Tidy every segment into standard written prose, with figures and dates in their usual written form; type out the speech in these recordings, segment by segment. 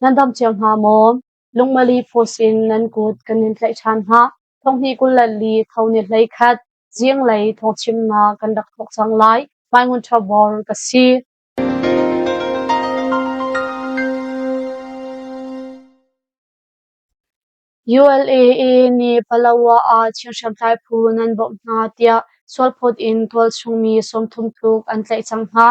Nan dam cio hna maw? Lungmali phu sin nan kut kan in tlaih ṭhan hna. Thonghnih 24 tho ni 11 zinglei thawngchimnak kan rak thawk cang lai. Mai Ngun Ṭha Bor ka si. ULAA nih Palawa ah Chin hriamtlai phu nan bawmh hna tiah sualphawt in tualchung mi 30 tluk an tlaih cang hna.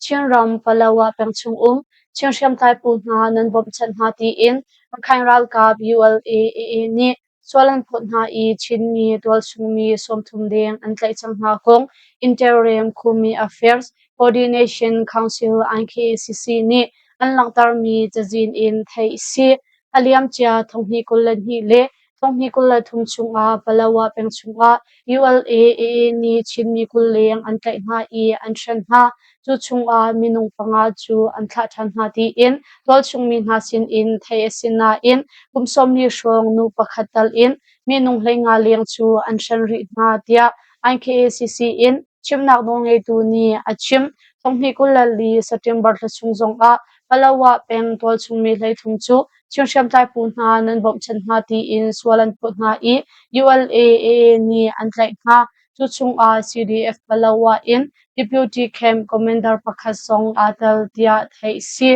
Chinram Palawa peng chungum Chin hriamtlai phu hna nan bawmhchanh hna tiin Rakhine ralkap ULAA nih sual an phawt hna i Chinmi tualchung mi 30 deng an tlaih cang hna kong Interim Khumi Affairs Coordination Council IKCC nih an langhtermi cazin in theih a si. A liamcia thonghnih 22 le thonghnih 23 chungah Palawa peng chungah ULAAA nih Chinmi 20 leng an tlaih hna i an hren hna. Cu chungah minung panga cu an thlah ṭhan hna tiin tualchungmi hna sinin theih a si nain kum 40 hrawng nu pakhat tal in minung 15 leng cu an hren rih hna tiah IKACC in chimnak nawlngeitu nih a chim. Thonghnih 24 September thla chung zongah Palawa peng tualchungmi 33 cu Chin hriamtlai phu hna nan bawmhchanh hna tiin sual an phawt hna i ULAA nih an tlaih hna. Cu chungah CDF Palawa in Deputy Camp Commander pakhat zong aa tel tiah theih a si.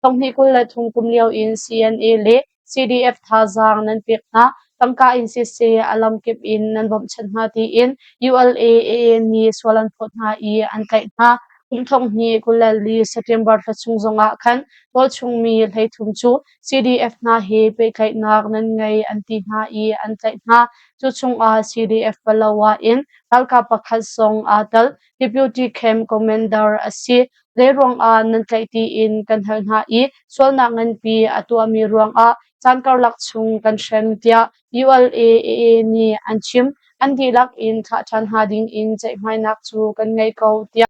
Thonghnih 23 kum lio in CNA le CDF thazaang nan pek hna, tangka in siseh a lamkip in nan bawmhchanh hna tiin ULAA nih sual an phawt hna i an tlaih hna. Kum thonghnih 24 September thla chung zongah khan tualchungmi 33 cu CDF hna he pehtlaihnak nan ngei an ti hna i an tlaih hna. Cu chungah CDF Palawa in ralkap pakhat zong aa tel. Deputy Camp Commander a si. Zeiruangah nan tlaih tiin kan hal hna i sualnak nganpi a tuahmi ruangah caan karlak chung kan hrem tiah ULAA nih an chim. An dihlak in thlah ṭhan hna dingin ceihmainak cu kan ngei ko tiah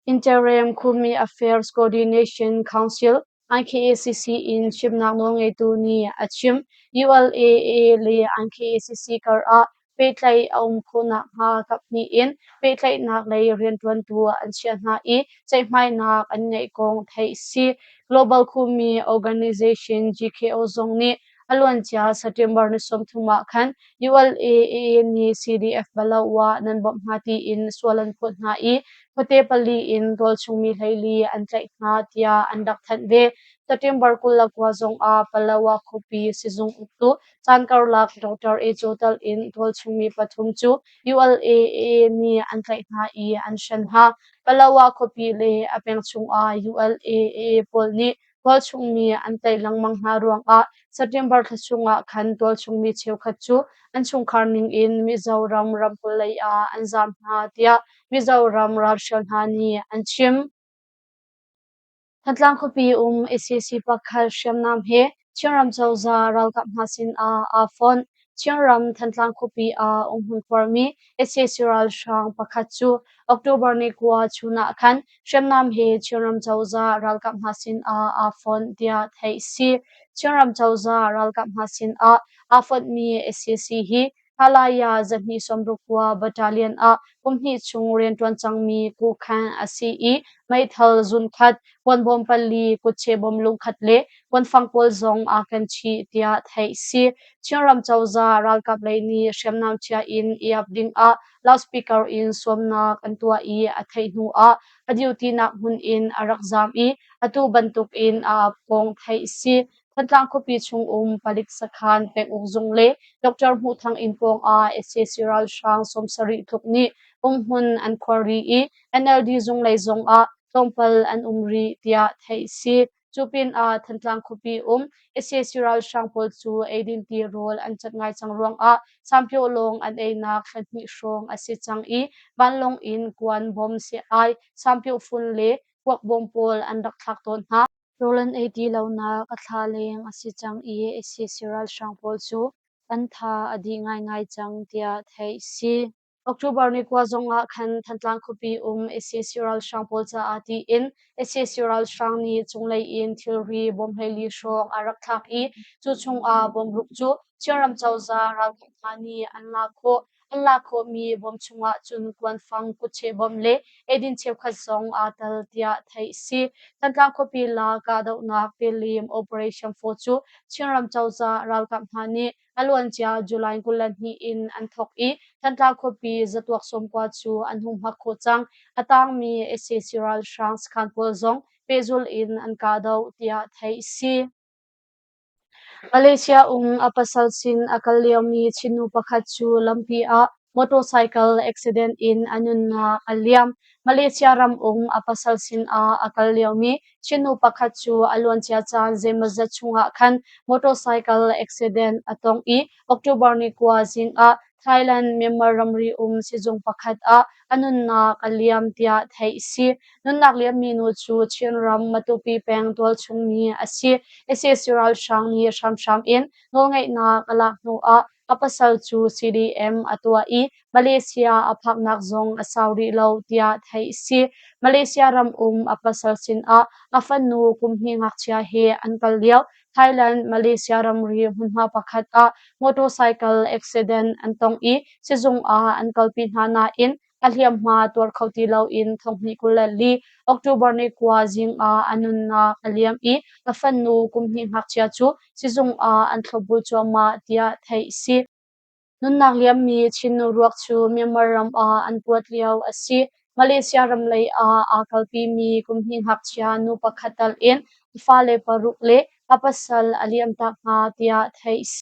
Interim Khumi Affairs Coordination Council IKACC in chimnak nawlngeitu nih a chim. ULAA le IKACC karah pehtlaih a um khawh nakhnga kaphnih in pehtlaihnak lei rianṭuantu an chiah hna i ceihmainak an ngeih kong theih a si. Global Khumi Organization GKO zong nih a luancia September ni 30 ah khan ULAA nih CDF Balawa nan bawmh hna tiin sual an phawt hna i khuate pali in tualchungmi 14 an tlaih hna tiah an rak thanh ve. September 29 zongah Palawa khuapi sizung uktu caan karlak Dr. Eco tal in tualchungmi pathum cu ULAA nih an tlaih hna i an hren hna. Palawa khuapi le a peng chungah ULAA pawl nih tualchungmi an tlaih lengmang hna ruangah September thla chungah khan tualchungmi cheukhat cu an chungkhar ningin Mizoram ramkulh lei ah an zaam hna tiah Mizoram ralhrial hna nih an chim. Thantlang khuapi um sac pakhat hriamnam he Chinram cozah ralkap hna sin ah aa fonh. Chinram Thantlang khuapi ah umhmun khuarmi sac ralhrang pakhat cu October ni 9 chun ah khan hriamnam he Chinram cozah ralkap hna sin ah aa fonh tiah theih a si. Chinram cozah ralkap hna sin ah aa fonhmi sac hi Halaya 269 Battalion ah kum hnih chung rianṭuan cangmi Kukhan a si i meithal zunkhat, kuanbawm pali, kutche bawm lungkhat le kuanfang pawl zong aa ken chih tiah theih a si. Chinram cozah ralkap lei nih hriamnam chia in i ap dingah loudspeaker in sawmnak an tuah i a theih hnu ah a duty nak hmun in a rak zaam i atu bantukin a ap kong theih a si. Thantlang khuapi chungum palik sakhan penguk zung le Dr. Hmuh Thang inn pawng ah sac ralhrang 70 tluk nih umhmun an khuar rih i NLD zung lei zong ah tlawmpal an um rih tiah theih a si. Cu pinah Thantlang khuapi um sac ralhrang pawl cu eidin tirawl an cat ngai cang ruangah Sanpioh lawng an einak thla hnih hrawng a si cang i vanlawng in kuan bom si-ai, sanpioh fun le kuakbawm pawl an rak thlak tawn hna. Rawl an ei ti lonak a thla leng a si cang i sac ralhrang pawl cu an tha a dih ngaingai cang tiah theih a si. October ni 9 zongah khan Thantlang khuapi um sac ralhrang pawl caah tiin sac ralhrang nih cunglei in thilri bawm 14 hrawng a rak thlak i cu chungah bawm ruk cu. Chinram cozah ralkap hna nih an lak khawh. An lak khawhmi bawm chungah cun kuanfang, kutcheh bawm le eidin cheukhat zong aa tel tiah theih a si. Thantlang khuapi la kahdohnak Tilim Operation 4 cu Chinram cozah ralkap hna nih a luancia July 22 in an thawk i Thantlang khuapi zatuak 90 cu an hung hmak khawh cang. A tangmi sac ralhrang sakhan pawl zong pehzul in an kahdoh tiah theih a si. Malaysia um a pasal sin a kal liomi Chinnu pakhat cu lampi ah motorcycle accident in a nunnak a liam. Malaysia ram um a pasal sinah a kal liomi Chinnu pakhat cu a luancia caan zeimawzat chungah khan motorcycle accident a tong i October ni 9 zing ah Thailand Myanmar ramri um sizung pakhat ah a nunnak a liam tiah theih a si. Nunnak liammi nu cu Chinram Matupi peng tualchung mi a si. Sac ralhrang nih hramhram in nawlngeihnak a lak hnuah a pasal cu CDM a tuah i Malaysia a phaknak zong a sau rih lo tiah theih a si. Malaysia ram um a pasal sinah a fanu kum hnih ngakchia he an kal lio Thailand Malaysia ramri hmunhma pakhat ah motorcycle accident an tong i sizung ah an kalpi hna nain a hliamhma tuar kho ti loin 2024 October ni 9 zing ah a nunnak a liam i a fanu kum hnih ngakchia cu sizung ah an thlopbul cuahmah tiah theih a si. Nunnak liammi Chinnu ruak cu Myanmar ram ah an kuat lio a si. Malaysia ram lei ah aa kalpimi kum hnih ngakchia nu pakhat tal in a fale paruk le a pasal a liamtak hna tiah theih a si.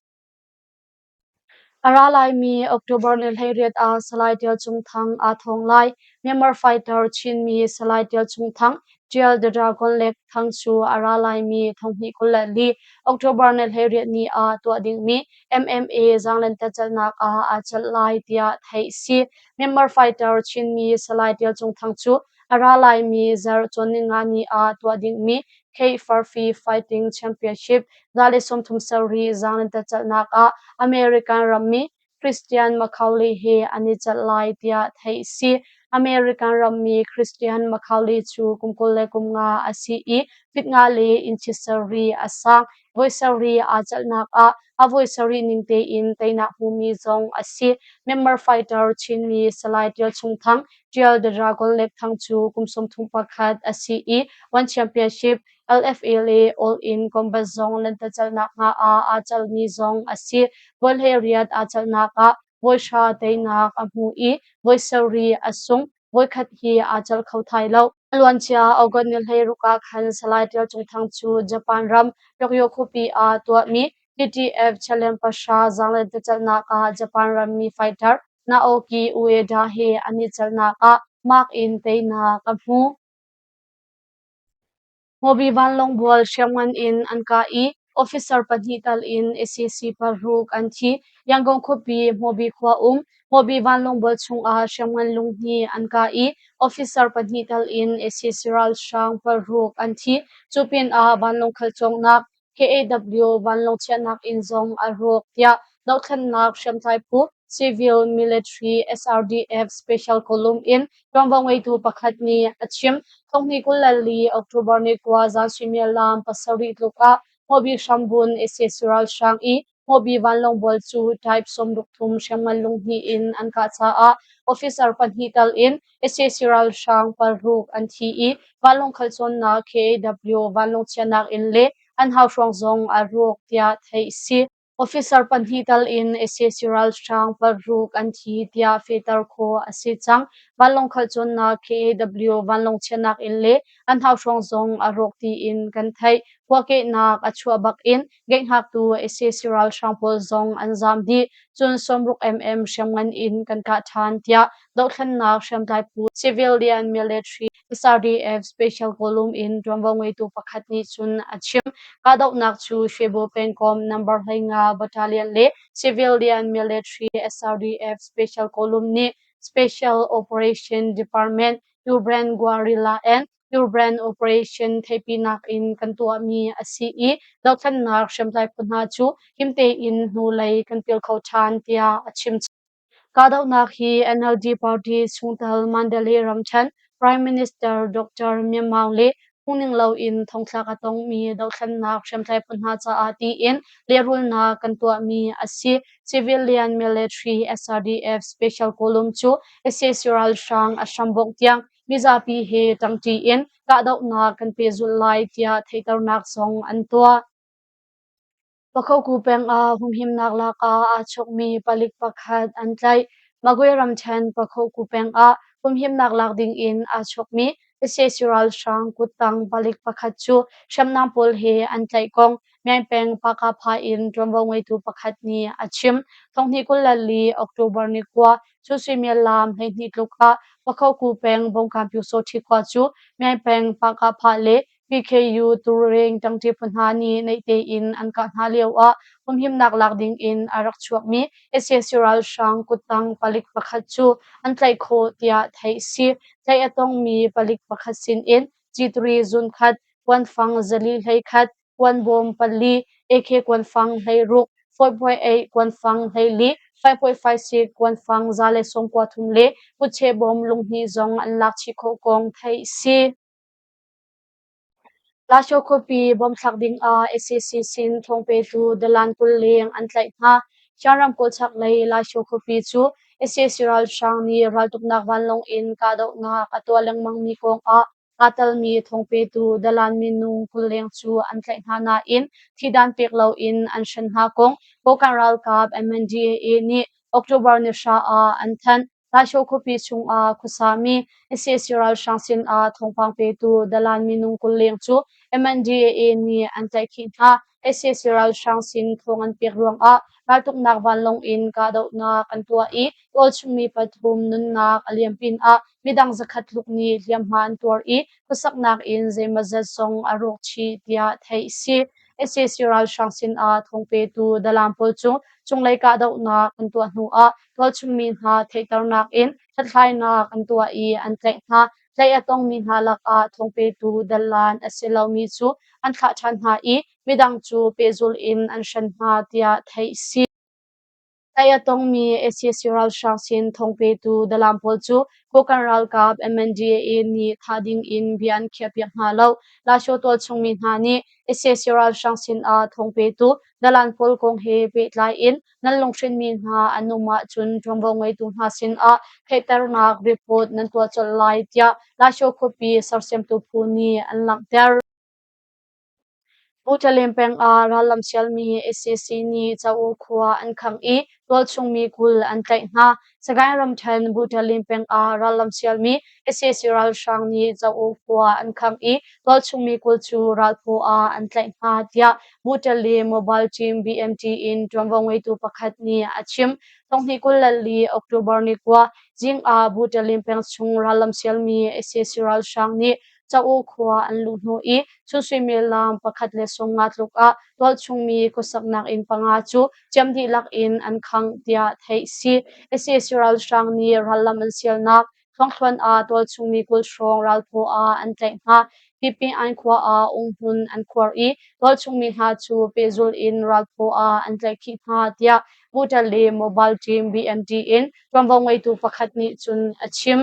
A ra laimi October ni 18 ah Salai Tial Cung Thang aa thawng lai. Myanmar fighter Chinmi Salai Tial Cung Thang, Tial the Dragon Lek Thang cu a ra laimi 2024 October ni 18 ni ah tuah dingmi MMA zaanglentecelhnak ah aa celh lai tiah theih a si. Myanmar fighter Chinmi Salai Tial Cung Thang cu a ra laimi zarh cawnninga ni ah tuah dingmi Kate Murphy Fighting Championship 137 zaanglentecelhnak ah American rammi Christian McCauley he an i celh lai tiah theih a si. American rammi Christian McCauley cu kum 25 a si i fit nga le inch sarih a sang. Voi sarih aa celhnak ah a voi sarih ning tein teinak hmumi zong a si. Myanmar fighter Chinmi Salai Tial Chung Thang, Tial the Dragon Lek Thang cu kum 31 a si i One Championship, LFA le All In Combat zong lentecelhnak hna ah aa celhmi zong a si. Voi 18 aa celhnak ah voi hra teinak a hmu i voi sarih a sung. Voikhat hi aa celh kho thai lo. A luancia August ni 16 ah khan Salai Tial Cung Thang cu Japan ram Tokyo khuapi ah tuahmi TTF Challenge pahra zaanglentecelhnak ah Japan rammi fighter Naoki Ueda he an i celhnak ah mark in teinak a hmu. Hmawbi vanlawng bual hriamngan in an kah i officer pahnih tal in sac paruk an thi. Yangon khuapi Hmawbi khua um Hmawbi vanlawng bual chungah hriamngan lunghnih an kah i officer pahnih tal in sac ralhrang paruk an thi. Cu pinah vanlawng khal cawngnak KAW vanlawng chiahnak inn zong a rawk tiah dohthlennak hriamtlai phu Civil Military SRDF Special Column in ṭuanvo ngeitu pakhat nih a chim. 2024 October ni 9 zan suimilam 7 tluk ah Hmawbi hrambun sac ralhrang i Hmawbi vanlawng bual cu Type 63 hriamngan lunghnih in an kah caah officer pahnih tal in sac ralhrang paruk an thi i vanlawng khal cawnnak KAW vanlawng chiahnak inn le an hauhruang zong a rawk tiah theih a si. Officer pahnih tal in sac ralhrang paruk an thi tiah fehter khawh a si cang. Vanlawng khal cawnnak KAW vanlawng chiahnak inn le an hauhruang zong a rawk tiin kan theih. Puahkehnak a chuah bak in gate-hngaktu sac ralhrang pawl zong an zaam dih. Cun 60 mm hriamngan in kan kah ṭhan tiah dohthlennak hriamtlai phu Civilian Military SRDF Special Column in ṭuanvo ngeitu pakhat nih cun a chim. Kahdohnak cu Shwebo pengkomh number 15 Battalion le Civilian Military SRDF Special Column nih Special Operation Department Urban Guerrilla and Urban Operation theihpinak in kan tuahmi a si i dohthlennak hriamtlai phu hna cu him tein hnulei kan pil kho ṭhan tiah a chim. Kahdohnak hi NLD party chungtel Mandalay ramṭhen Prime Minister Dr. Myanmar le Phungning loin thongthlak a tongmi dothlennak hriamtlai phu hna caah tiin lehrulnak kan tuahmi a si. Civilian Military SRDF Special Column cu sac ralhrang a hrambongh tiang mizapi he ṭangṭi in kahdohnak kan pehzulh lai tiah theihternak zong an tuah. Pakhoku peng ah humhimnak lak ah aa chawkmi palik pakhat an tlaih. Magwe ramṭhen Pakhoku peng ah humhimnak lak ding in aa chawkmi sac ralhrang kuttang palik pakhat cu hriamnam pawl he an tlaih kong Myaing peng Pakapha in ṭuanvo ngeitu pakhat nih a chim. Thonghnih 24 October ni 9 cu suimilam 12 tluk ah Pakhoku peng Bongkam Pyusawṭhi khua cu Myaing peng Pakapha le PKU Turing ṭangṭi phu hna nih naih tein an kah hna lioah humhimnak lak dingin a rak chuakmi sac ralhrang kuttang palik pakhat cu an tlaih khawh tiah theih si. Tlaih a tongmi palik pakhat sinin G3 zunkhat, kuanfang 421, kuanbawm 4, AK kuanfang 16, 4.8 kuanfang 14, 5.56 kuanfang 193 le kutchehbawm lunghnih zong an lak chih khawh kong theih si. Lasho khuapi bomthlak dingah sac sin thawngpetu dalan 20 leng an tlaih hna. Shan ramkulh chaklei Lasho khuapi cu sac ralhrang nih raltuknak vanlawng in kahdohnak a tuah lengmangmi kongah aa telmi thawngpetu dalan minung 20 leng cu an tlaih hna nain thihdan pek loin an hren hna kong Kokang ralkap MNDAA nih October ni 9 ah an thanh. Lasho khuapi chungah khuasami sac ralhrang sinah thawngpang petu dalan minung 20 leng cu MNDAA nih an tlaihkhih hna. Sac ralhrang sin thawng an pek ruangah raltuknak vanlawng in kahdohnak an tuah i tualchungmi pathum nunnak a liam pinah midang 100 tluk nih hliamhma an tuar i khuasaknak in zeimawzat zong a rawk chih tiah theih a si. Sac ralhrang sinah thawng petu dalan pawl cu cunglei kahdohnak an tuah hnuah tualchungmi hna theihternak in hlathlainak an tuah i an tlaih hna. Tlaih a tongmi hna lakah thawngpetu dalan a si lomi cu an thlah ṭhan hna i midang cu pehzulh in an hren hna tiah theih a si. Tlaih a tongmi sac ralhrang sin thawngpetu dalan pawl cu Kokang ralkap MNDAA nih thah ding in bia an khiahpiak hna lo. Lasho tualchungmi hna nih sac ralhrang sinah thawngpetu dalan pawl kong he pehtlai in nan lunghrinhmi hna an um ahcun ṭuanvo ngeitu hna sinah theihternak report nan tuah colh lai tiah Lasho khuapi sersiamtu phu nih an langhter. Buṭalem peng ah rallam sialmi sac nih Cauk khua an khangh i tualchung mi 20 an tlaih hna. Sagaing ramṭhen Buṭalem peng ah rallam sialmi sac ralhrang nih Cauk khua an khangh i tualchung mi 20 cu ralphaw ah an tlaih hna tiah Buṭalem Mobile Team BMT in ṭuanvo ngeitu pakhat nih a chim. 2024 October ni 9 zing ah Buṭalem peng chung rallam sialmi sac ralhrang nih Cauk khua an luh hnu i chun suimilam 1.50 tluk ah tualchungmi khuasaknak inn panga cu ciam dihlak in an khangh tiah theih si. Sac ralhrang nih rallam an sialnak thluangthluan ah tualchungmi 20 hrawng ralphaw ah an tlaih hna. Pipin khua ah umhmun an khuar i tualchungmi hna cu pehzulh in ralphaw ah an tlaihkhih hna tiah Buṭa le Mobile Team BMT in ṭuanvo ngeitu pakhat nih cun a chim.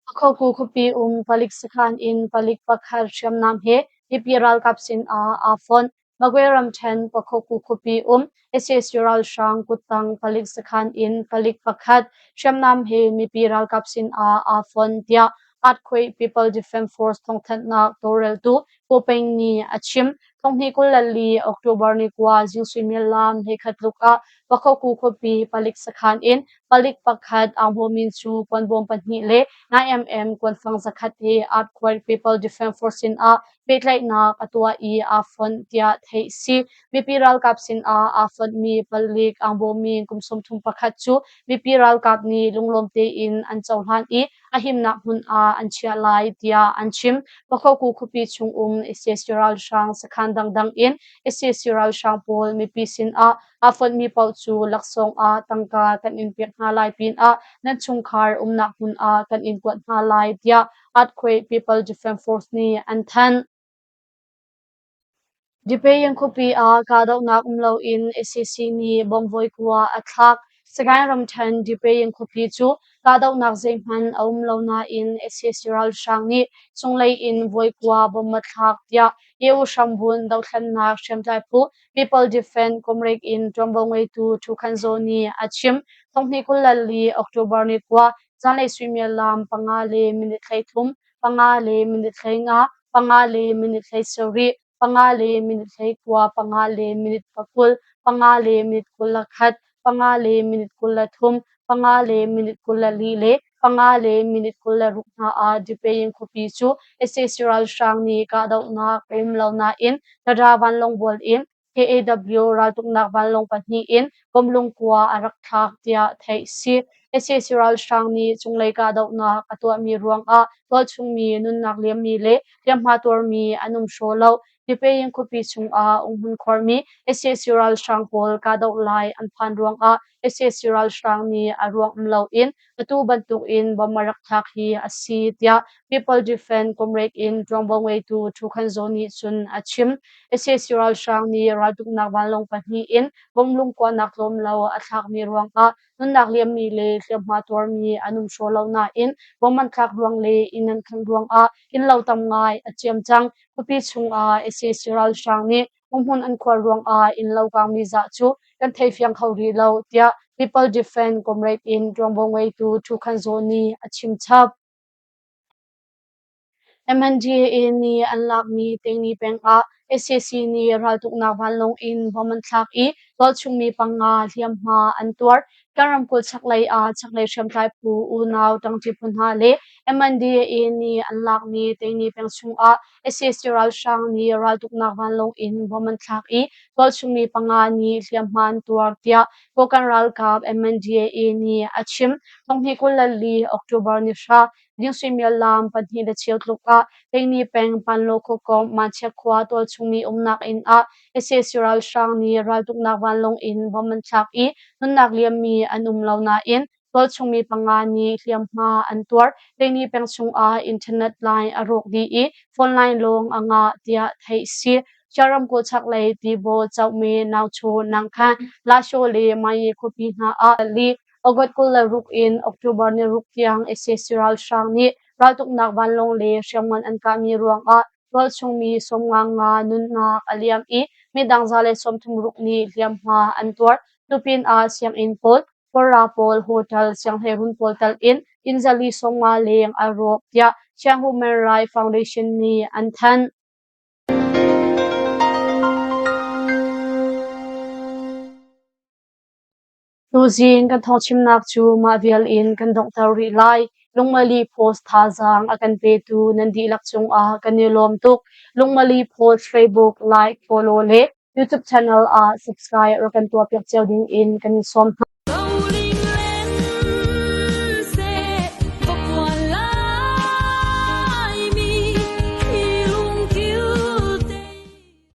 Pakhoku khuapi um palik sakhan in palik pakhat hriamnam he mipi ralkap sinah aa fonh. Magwe ramṭhen Pakhoku khuapi um sac ralhrang kuttang palik sakhan in palik pakhat hriamnam he mipi ralkap sinah aa fonh tiah Earthquake People Defense Force thawngthanhnak tawlreltu Ko Peng nih a chim. 2024 October ni 9 zing suimilam 11 tluk ah Pakhoku khuapi palik sakhan in palik pakhat Aung Bo Min cu kuanbawm pahnih le 9mm kuanfang 100 he Earthquake People Defense Force sinah pehtlaihnak a tuah i aa fonh tiah theih si. Mipi ralkap sinah aa fonhmi palik Aung Bo Min kum 31 cu mipi ralkap nih lunglawm tein an cohlan i a himnak hmun ah an chiah lai tiah an chim. Pakhoku khuapi chung um sac ralhrang sakhan dangdang in sac ralhrang pawl mipi sinah aa fonhmi paoh cu laksawng ah tangka kan in pek hna lai pinah nan chungkhar umnak hmun ah kan in kuat hna lai tiah Earthquake People Defense Force nih an thanh. Dipeyin khuapi ah kahdohnak um loin sac nih bomb voikua a thlak. Sagaing ramṭhen Dipeyin khuapi cu Kahdohnak zeihmanh a um lo nain sac ralhrang nih cunglei in voikua bomb a thlak tiah EU hrambunh dothlennak hriamtlai phu People Defense Comrade in ṭuanvo ngeitu Thu Khan Zaw nih a chim. Thonghnih 24 October ni kua zanlei suimilam panga le minute 13, panga le minute 15, panga le minute 17, panga le minute 19, panga le minute 20, panga le minute 21, panga le minute 23, panga le minute 24 le panga le minute 26 hna ah Dipeyin khuapi cu sac ralhrang nih kahdohnak a um lo nain Tada vanlawng bual in KAW raltuknak vanlawng pahnih in Bomlung khua a rak thlak tiah theih si. Sac ralhrang nih cunglei kahdohnak a tuahmi ruangah tualchungmi nunnak liammi le hliamhma tuarmi an um hraw lo. Dipeyin khuapi chungah umhmun khuarmi sac ralhrang pawl kahdoh lai an phan ruangah sac ralhrang nih a ruang um loin atu bantukin bomb a rak thlak hi a si tiah People Defense Comrade in ṭuanvo ngeitu Thu Khan Zaw nih cun a chim. Sac ralhrang nih raltuknak vanlawng pahnih in bomb lungkuanak tlawm lo a thlakmi ruangah nunnak liammi le hliamhma tuarmi an um hraw lo nain bomb an thlak ruang le inn an khangh ruangah innlo tam ngai a ciam cang. Khuapi chungah sac ralhrang nih Umhmun an khuar ruangah innlo kangmi zah cu kan theifiang kho rih lo, tiah People Defense Comrade in ṭuanvo ngeitu Thu Khan Zaw nih a chim chap. MNDAA nih an lakmi Tengni peng ah sac nih raltuknak vanlawng in bomb an thlak i tualchungmi panga hliamhma an tuar. Kan ramkulh chaklei ah chaklei hriamtlai phu unau ṭangṭi phu hna le MNDAA nih an lakmi Tengni peng chungah sac ralhrang nih raltuknak vanlawng in bomb an thlak i tualchungmi panga nih hliamhma an tuar tiah Kokang ralkap MNDAA nih a chim. Thonghnih 24 October ni hra ding suimilam pahnih le cheu tluk ah Tengni peng Panlaw khuakomh Manchia khua tualchungmi umnak inn ah sac ralhrang nih raltuknak vanlawng in bomb an thlak i nunnak liammi an um lo nain tualchungmi panga nih hliamhma an tuar. Tengni peng chungah internet line a rawk dih i phone line lawng a ngah tiah theih si. Chia ramkulh chaklei Tibaw, Cohme, Nauchaw, Nangkhan, Lashaw le Maye khuapi hna ah li August 26 in October ni ruk tiang sac ralhrang nih raltuknak vanlawng le hriamngan an kahmi ruangah tualchungmi sawmnga nga nunnak a liam i midang 136 nih hliamhma an tuar. Tupin ah sianginn pawl, pawlra pawl, hotel, sianghleirun pawl tal in inn zali 50 leng a rawk tiah Chiang Human Rights Foundation nih an thanh. Tuzing kan thawngchimnak cu mah vial in kan donghter rih lai. Lungmali Post thazaang a kan petu nan dihlak cungah kan i lawm tuk. Lungmali Post Facebook like, follow le YouTube channel ah subscribe rak kan tuahpiak cio ding in kan in sawm hna.